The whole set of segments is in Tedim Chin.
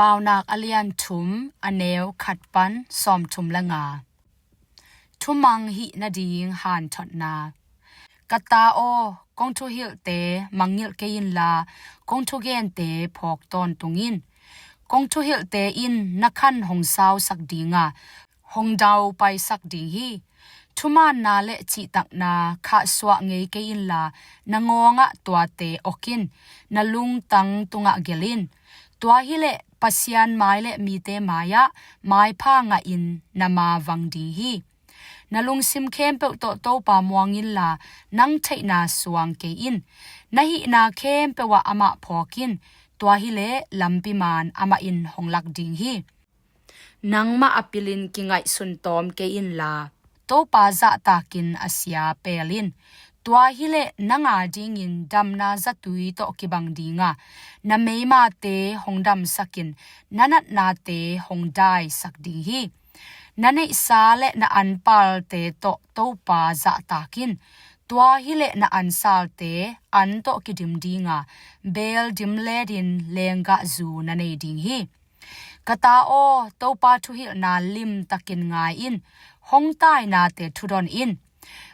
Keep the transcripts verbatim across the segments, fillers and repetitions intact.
Paunak a lian thum, a neu khat pan sawmthum le nga. Thumang hih nading hanthotna. Ka ta aw, kong thuhilhte mangngilh kei inla, kong thugente phawk tawntung in. Kong thuhilhte in na khan hong sausak ding a, hong dau paisak ding hi. Thumaanna le cihtakna khahsuah ngei kei inla, na ngawngah tuate awk in, na lungtang tungah gelh in. Tua hileh Pasian mai le mite mai-ah maipha ngahin na maa vang ding hi. Na lungsim khempeuh tawh Topa muang inla, nang theihna suang kei in. Na hihna khempeuh ah amah phawk in. Tua hileh lampi maan amah in hong lak ding hi. Nangmah a pilin kingaihsun tawm kei inla, Topa zahtakin a sia peel in. Tua hileh nang a dingin damna zatui tawh kibang ding a, na meimate hong damsakin, na natnate hong daisak ding hi. Na neihsa le na anpalte tawh Topa zahtakin. Tua hileh na ansalte an tawh kidim ding a, beel dimletin lenggahzu na nei ding hi. Ka ta aw, Topa thuhilhna limtakin ngai in. Hong tainate thudon in.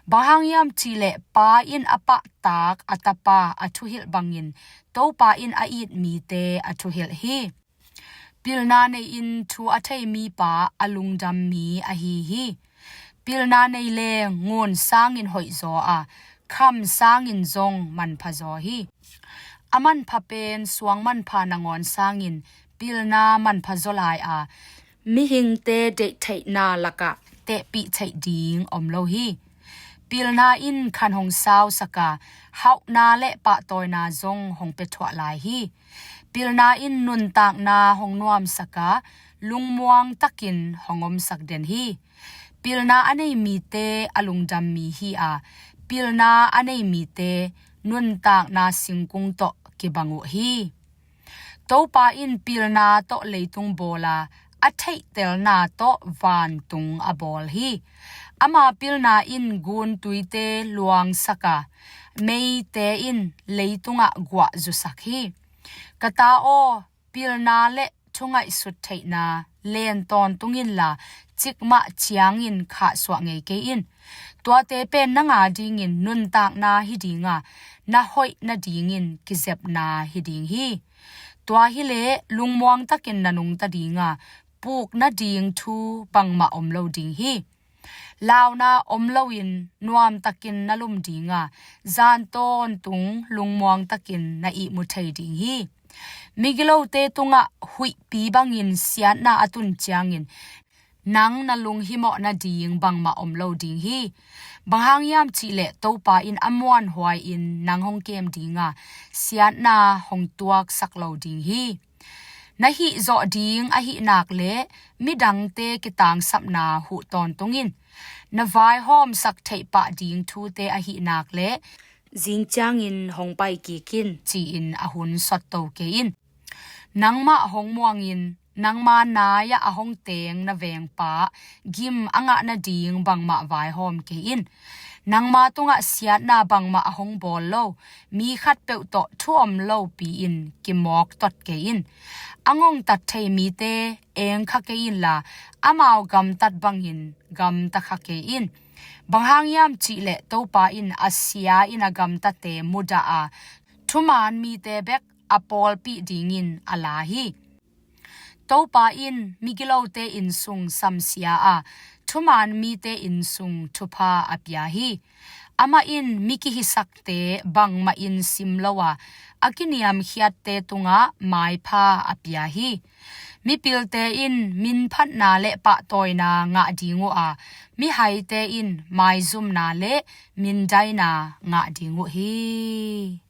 Bang hang hiam cihleh pa in a pahtak a tapa a thuhilh bangin Topa in a it mite a thuhilh hi. Pilna nei-in thu a thei mipa a lungdam mi ahi hi. Pilna nei leng ngun sangin hoihzaw a, kham sangin zong manphazaw hi. A manpha pen suang manpha nangawn sangin pilna manphazaw lai a, mihingte deihtheihna lakah tehpih theih ding om lo hi. Pilna in khan hong sausak a, hauhna le pahtawina zong hong pia thuah lai hi. Pilna in nuntakna hong nuamsak a, lungmuang takin hong omsak den hi. Pilna a nei mite a lungdam mi hi a, pilna a nei mite nuntakna singkung tawh kibang uh hi. Topa in pilna tawh leitung bawl a, a theihtelna tawh vantung a bawl hi. Ama pilna in guntuite luangsak a, meite in leitungah guah zusak hi. Ka ta aw, pilna le thungaihsut theihna len tawntung inla, cikmah ciangin khahsuah ngei kei in. Tuate pen nang a dingin nuntakna hi ding a, na hoih nadingin kizepna hi ding hi. Tua hileh lungmuang takin na nungta ding a, puk nading thu bangmah om lo ding hi. Launa om loin nuamtakin na lum ding a, zan tawntung lungmuang takin na ihmu thei ding hi. Migilote tungah huihpi bangin siatna a tun ciangin nang na lunghimawh nading bangmah om lo ding hi. Bang hang hiam cihleh Topa in a muanhuai-in nang hong kem ding a, siatna hong tuaksak lo ding hi. Na hihzawh ding ahih nak le midangte kitangsapna huh tawntung in. Na vaihawmsak theih pah ding thute ahih nak le zing ciangin hong pai kik in, ci-in a hun sotto kei in. Nangmah hong muangin, nangma nai-ah a hong teng na vengpa gim a ngah nading bangmah vaihawm kei in. Nangma tungah siatna bangmah a hong bawl lo mi khatpeuh tawh thu om lopi-in kimawk tot kei in. A ngongtat thei mite eng kha kei inla, amau gamtat bangin gamta kha kei in. Bang hang hiam cihleh Topa in a sia in a gamtate mudah a, thumaan mite bek a pawlpih dingin a la hi. Topa in migilote innsung samsia a, thumaan mite innsung thupha a pia hi. Amah in mi kihisakte bangmah in sim lo a, a kiniamkhiatte tungah maipha a pia hi. Mipilte in minphatna le pahtawina ngah ding uh a, mihaite in maizumna le mindaina ngah ding uh hi.